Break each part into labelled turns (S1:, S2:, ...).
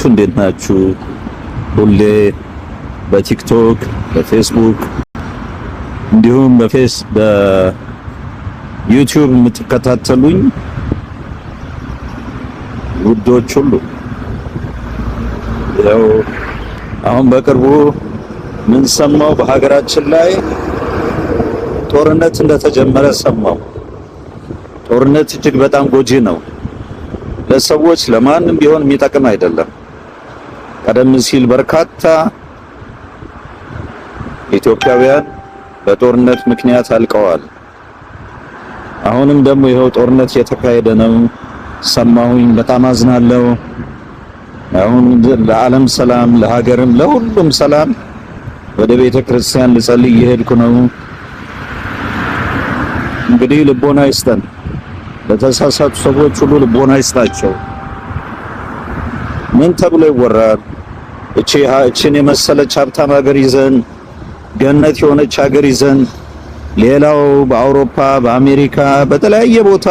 S1: አላችሁ? እንዴት ናችሁ? ሁሌ በቲክቶክ፣ በፌስቡክ እንዲሁም በዩቲዩብ የምትከታተሉኝ ውዶች ሁሉ፣ ያው አሁን በቅርቡ ምን ሰማው? በሀገራችን ላይ ጦርነት እንደተጀመረ ሰማው። ጦርነት እጅግ በጣም ጎጂ ነው ለሰዎች፣ ለማንም ቢሆን የሚጠቅም አይደለም። ቀደም ሲል በርካታ ኢትዮጵያውያን በጦርነት ምክንያት አልቀዋል። አሁንም ደግሞ ይኸው ጦርነት እየተካሄደ ነው ሰማሁኝ። በጣም አዝናለሁ። አሁን ለዓለም ሰላም፣ ለሀገርም፣ ለሁሉም ሰላም ወደ ቤተ ክርስቲያን ልጸልይ እየሄድኩ ነው። እንግዲህ ልቦና ይስጠን። ለተሳሳቱ ሰዎች ሁሉ ልቦና ይስጣቸው። ምን ተብሎ ይወራል? እቺን የመሰለች ሀብታም ሀገር ይዘን፣ ገነት የሆነች ሀገር ይዘን፣ ሌላው በአውሮፓ፣ በአሜሪካ፣ በተለያየ ቦታ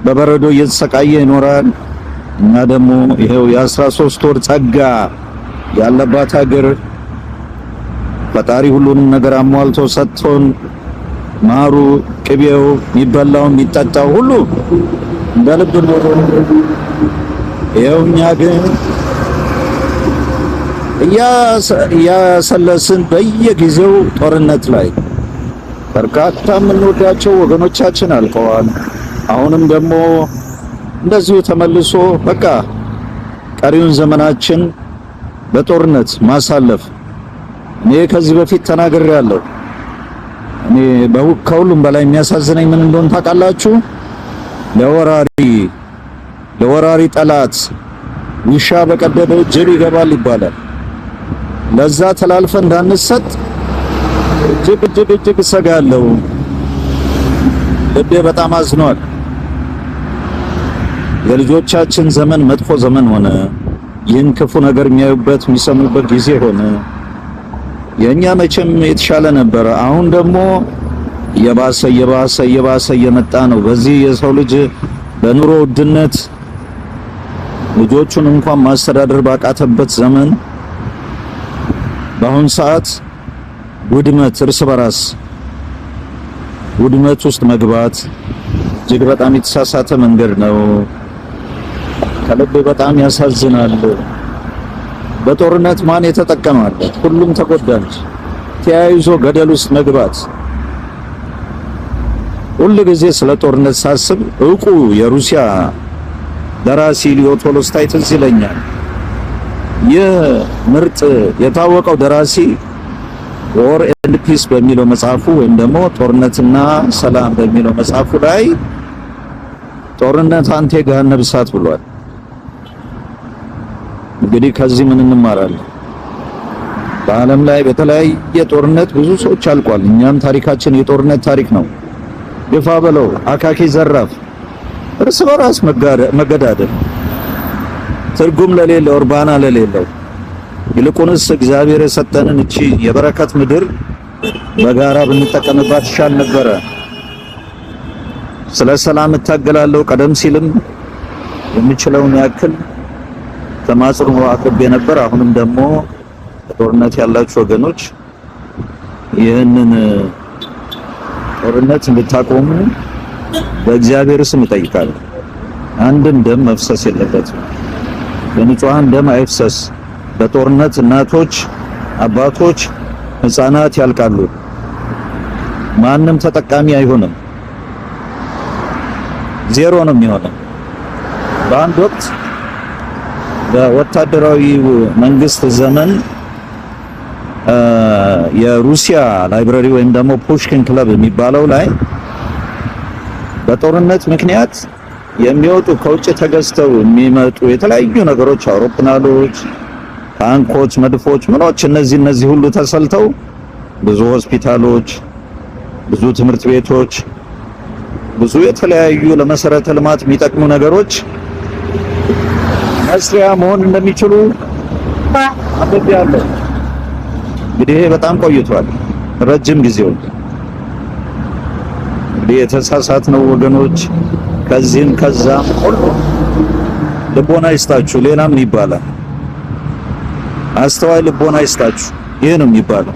S1: በበረዶ እየተሰቃየ ይኖራል። እኛ ደግሞ ይሄው የ13 ወር ጸጋ ያለባት ሀገር፣ ፈጣሪ ሁሉንም ነገር አሟልቶ ሰጥቶን፣ ማሩ፣ ቅቤው፣ የሚበላው የሚጠጣው ሁሉ እንደ ልብ ኖሮ፣ ይኸው እኛ ግን እያሰለስን በየጊዜው ጦርነት ላይ በርካታ የምንወዳቸው ወገኖቻችን አልቀዋል። አሁንም ደግሞ እንደዚሁ ተመልሶ በቃ ቀሪውን ዘመናችን በጦርነት ማሳለፍ። እኔ ከዚህ በፊት ተናግሬያለሁ። እኔ ከሁሉም በላይ የሚያሳዝነኝ ምን እንደሆነ ታውቃላችሁ? ለወራሪ ጠላት ውሻ በቀደደው ጅብ ይገባል ይባላል። ለዛ ተላልፈ እንዳንሰጥ እጅግ እጅግ እጅግ እሰጋለሁ። ልቤ በጣም አዝኗል። የልጆቻችን ዘመን መጥፎ ዘመን ሆነ። ይህን ክፉ ነገር የሚያዩበት፣ የሚሰሙበት ጊዜ ሆነ። የኛ መቼም የተሻለ ነበረ። አሁን ደግሞ እየባሰ እየባሰ እየባሰ እየመጣ ነው። በዚህ የሰው ልጅ በኑሮ ውድነት ልጆቹን እንኳን ማስተዳደር ባቃተበት ዘመን፣ በአሁን ሰዓት ውድመት፣ እርስ በራስ ውድመት ውስጥ መግባት እጅግ በጣም የተሳሳተ መንገድ ነው። ከልብ በጣም ያሳዝናል። በጦርነት ማን የተጠቀመ? ሁሉም ተጎዳ እንጂ። ተያይዞ ገደል ውስጥ መግባት። ሁል ጊዜ ስለ ጦርነት ሳስብ እውቁ የሩሲያ ደራሲ ሊዮ ቶልስቶይ ትዝ ይለኛል። ይህ ምርጥ የታወቀው ደራሲ War and Peace በሚለው መጽሐፉ ወይም ደግሞ ጦርነትና ሰላም በሚለው መጽሐፉ ላይ "ጦርነት አንተ የገሃነም እሳት" ብሏል። እንግዲህ ከዚህ ምን እንማራለን? በዓለም ላይ በተለያየ ጦርነት ብዙ ሰዎች አልቋል። እኛም ታሪካችን የጦርነት ታሪክ ነው። ግፋ በለው፣ አካኪ ዘራፍ፣ እርስ በራስ መገዳደል ትርጉም ለሌለው፣ እርባና ለሌለው፣ ይልቁንስ እግዚአብሔር የሰጠንን እቺ የበረከት ምድር በጋራ ብንጠቀምባት ይሻል ነበረ። ስለ ሰላም እታገላለሁ። ቀደም ሲልም የምችለውን ያክል ተማጽኖ አቅርቤ ነበር። አሁንም ደግሞ ጦርነት ያላችሁ ወገኖች ይህንን ጦርነት እንድታቆሙ በእግዚአብሔር ስም እጠይቃለሁ። አንድም ደም መፍሰስ የለበትም። የንጹሃን ደም አይፍሰስ። በጦርነት እናቶች፣ አባቶች፣ ህፃናት ያልቃሉ። ማንም ተጠቃሚ አይሆንም። ዜሮ ነው የሚሆነው። በአንድ ወቅት በወታደራዊ መንግስት ዘመን የሩሲያ library ወይም ደግሞ ፑሽኪን ክለብ የሚባለው ላይ በጦርነት ምክንያት የሚወጡ፣ ከውጭ ተገዝተው የሚመጡ የተለያዩ ነገሮች፣ አውሮፕላኖች፣ ታንኮች፣ መድፎች፣ ምኖች፣ እነዚህ ሁሉ ተሰልተው ብዙ ሆስፒታሎች፣ ብዙ ትምህርት ቤቶች፣ ብዙ የተለያዩ ለመሰረተ ልማት የሚጠቅሙ ነገሮች መስሪያ መሆን እንደሚችሉ አንብቤያለሁ። እንግዲህ ይሄ በጣም ቆይቷል፣ ረጅም ጊዜው። እንግዲህ የተሳሳትነው ወገኖች ከዚህም ከዛም ሁሉ ልቦና ይስጣችሁ። ሌላ ምን ይባላል? አስተዋይ ልቦና ይስጣችሁ። ይህ ነው የሚባለው።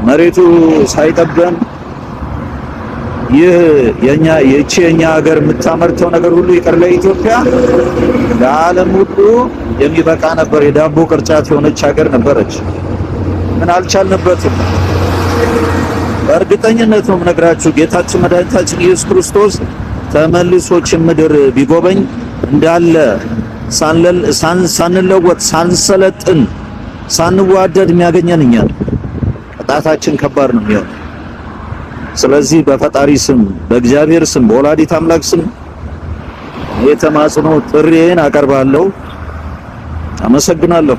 S1: መሬቱ ሳይጠበን ይህ የኛ የቺ የኛ ሀገር የምታመርተው ነገር ሁሉ ይቅር ለኢትዮጵያ ለዓለም ሁሉ የሚበቃ ነበር። የዳቦ ቅርጫት የሆነች ሀገር ነበረች። ምን አልቻልንበትም። በእርግጠኝነት ነው የምነግራችሁ፣ ጌታችን መድኃኒታችን ኢየሱስ ክርስቶስ ተመልሶችን ምድር ቢጎበኝ እንዳለ ሳንለወጥ፣ ሳንሰለጥን፣ ሳንዋደድ የሚያገኘን እኛ ነው። ቅጣታችን ከባድ ነው የሚሆነው። ስለዚህ በፈጣሪ ስም፣ በእግዚአብሔር ስም፣ በወላዲት አምላክ ስም የተማጽኖ ጥሪዬን አቀርባለሁ። አመሰግናለሁ።